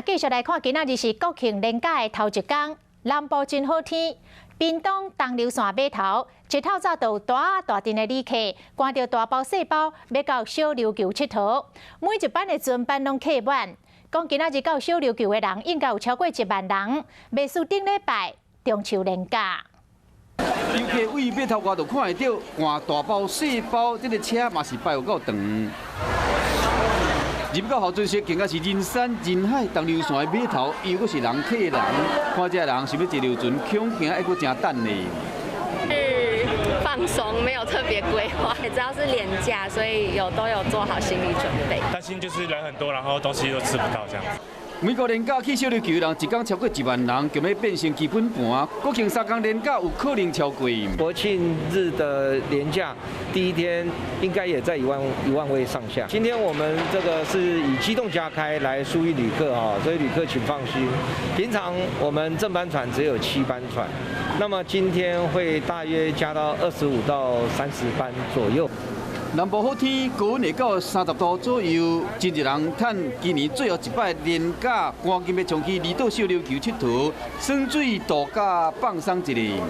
繼續來看，今仔日是國慶連假的頭一工，南部真好天。屏東東流線碼頭，一透早就大大陣的旅客，扛著大包細包，欲到小琉球𨑨迌。每一班的船班攏客滿，講今仔日到小琉球的人應該有超過1萬人。袂輸頂禮拜中秋連假。遊客位碼頭外就看會著，扛大包細包，這個車嘛是排有夠長。入到候船室，更加是人山人海，東流線的碼頭又閣是人客人，看這人想欲坐遊船，恐驚還閣誠等呢。是放鬆，沒有特別規劃，也知道是連假，所以都有做好心理準備。擔心就是人很多，然後東西都吃不到這樣子。美國連假去小琉球的人一工超過1萬人，就欲變成基本盤。國慶三工連假有可能超過。國慶日的連假第一天應該也在1萬位上下。今天我們這個是以機動加開來疏運旅客啊，所以旅客請放心。平常我們正班船只有七班船，那麼今天會大約加到25到30班左右。南部好天，高溫會到30度左右，真濟人趁今年最後一擺連假，趕緊欲衝去離島小琉球𨑨迌，耍水度假放鬆一下。